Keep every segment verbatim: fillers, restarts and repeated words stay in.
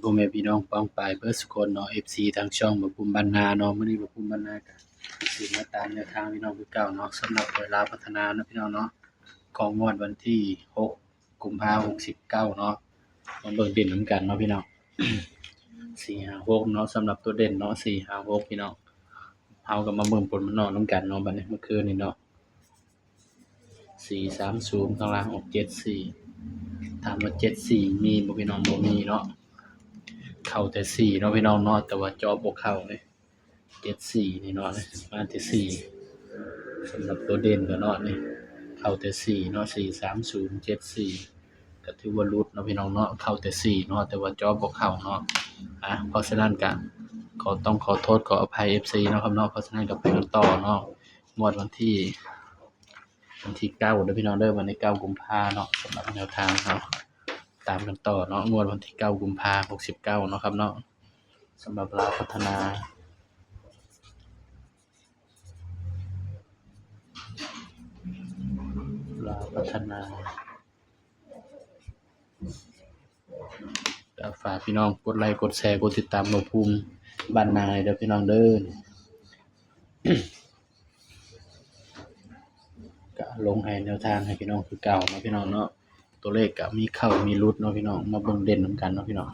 พ่อแม่พี่น้องป้องปายเบิดสุคนเนาะ เอฟซี ทางช่องบ่าวภูมิบ้านนาเนาะ มื้อนี้บ่าวภูมิบ้านนาก็สิมาตามแนวทางพี่น้องคือเก่าเนาะ สำหรับหวยลาวพัฒนาเนาะพี่น้องเนาะ ของงวดวันที่หกกุมภาหกสิบเก้าเนาะ มาเบิ่งเด่นนำกันเนาะพี่น้อง สี่ห้าหกเนาะ สำหรับตัวเด่นเนาะ สี่ห้าหกพี่น้อง เฮาก็มาเบิ่งผลมันออกนำกันเนาะ บัดนี้เมื่อคืนนี้เนาะ สี่สามศูนย์ ข้างล่างออกเจ็ดสี่ ถามว่าเจ็ดสี่มีบ่พี่น้อง บ่มีเนาะ เข้าแต่สี่เนาะพี่น้องเนาะ แต่ว่าเจาะบ่เข้าเลย เจ็ดสี่นี่เนาะ มาแต่สี่ สำหรับตัวเด่นก็เนาะนี่ เข้าแต่สี่เนาะ สี่สามศูนย์ เจ็ดสี่ ก็ถือว่าหลุดเนาะพี่น้องเนาะ เข้าแต่สี่เนาะ แต่ว่าเจาะบ่เข้าเนาะ อ่ะ เพราะฉะนั้นก็ขอ ต้องขอโทษขออภัย เอฟซี เนาะครับเนาะ เพราะฉะนั้นก็ไปกันต่อเนาะ งวดวันที่ วันที่เก้าเด้อพี่น้องเด้อ วันที่เก้ากุมภาเนาะ สำหรับแนวทางเฮา ตามกันต่อเนาะ งวดวันที่เก้ากุมภาหกสิบเก้าเนาะครับเนาะ สำหรับลาวพัฒนา ลาวพัฒนา ก็ฝากพี่น้องกดไลค์กดแชร์กดติดตามบ่าวภูมิบ้านนาเด้อพี่น้องเด้อ ก็ลงให้แนวทางให้พี่น้องคือเก่าเนาะพี่น้องเนาะ ตัวเลขก็มีเข้ามีหลุดเนาะพี่น้อง มาเบิ่งเด่นนำกันเนาะพี่น้อง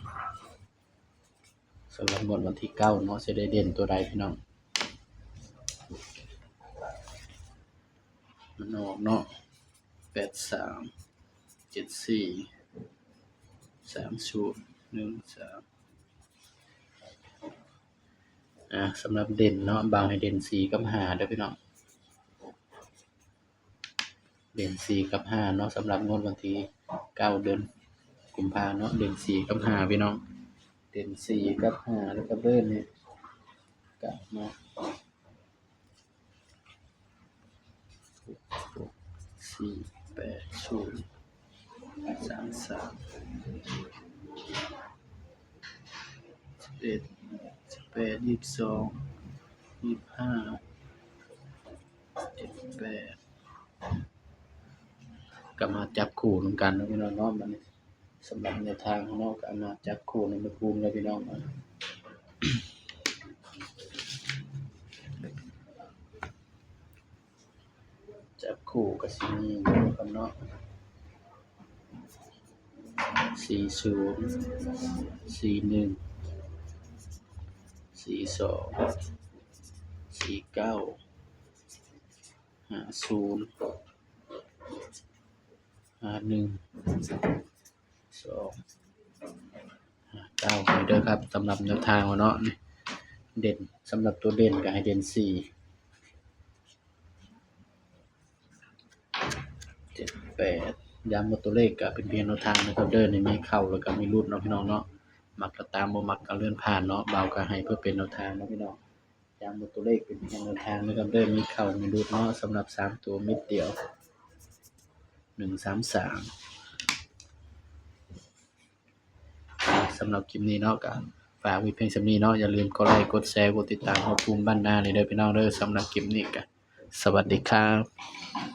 สำหรับงวดวันที่เก้าเนาะ สิได้เด่นตัวใดพี่น้อง มันออกเนาะ แปดสาม เจ็ดสี่ สามศูนย์ หนึ่งสาม อ่า สำหรับเด่นเนาะ บ่าวให้เด่นสี่กับห้าเด้อพี่น้อง เด่นสี่กับห้าเนาะ สำหรับงวดวันที่เก้าเดือนกุมภาเนาะ เด่นสี่กับห้าพี่น้อง เด่นสี่กับห้า แล้วก็เบิ้ลนี่ กลับมา หกสี่แปดศูนย์ สามสาม สิบเอ็ด สิบแปด ยี่สิบสอง ยี่สิบห้า เจ็ดแปด ก็มาจับคู่นำกันเนาะพี่น้องเนาะ บัดนี้สำหรับแนวทางเนาะ ก็มาจับคู่นำบ่าวภูมิเลยพี่น้อง จับคู่ก็สิมีอยู่ครับเนาะ สี่ศูนย์ สี่หนึ่ง สี่สอง สี่เก้า ห้าศูนย์ ห้าหนึ่ง สอง ห้าเก้า ให้เด้อครับ สำหรับแนวทางเนาะ นี่ เด่น สำหรับตัวเด่นก็ให้เด่นสี่ เจ็ดแปด ย้ำว่าตัวเลขก็เป็นเพียงแนวทางนะครับเด้อ นี่มีเข้าแล้วก็มีหลุดเนาะพี่น้องเนาะ มักก็ตาม บ่มักก็เลื่อนผ่านเนาะ บ่าวก็ให้เพื่อเป็นแนวทางเนาะพี่น้อง ย้ำว่าตัวเลขเป็นเพียงแนวทางนะครับเด้อ มีเข้ามีหลุดเนาะ สำหรับสามตัวเม็ดเดียว หนึ่งสามสาม สำหรับคลิปนี้เนาะ ก็ฝากไว้เพียงส่ำนี้เนาะ อย่าลืมกดไลค์กดแชร์กดติดตามบ่าวภูมิบ้านนาเลยเด้อพี่น้องเด้อ สำหรับคลิปนี้ก็สวัสดีครับ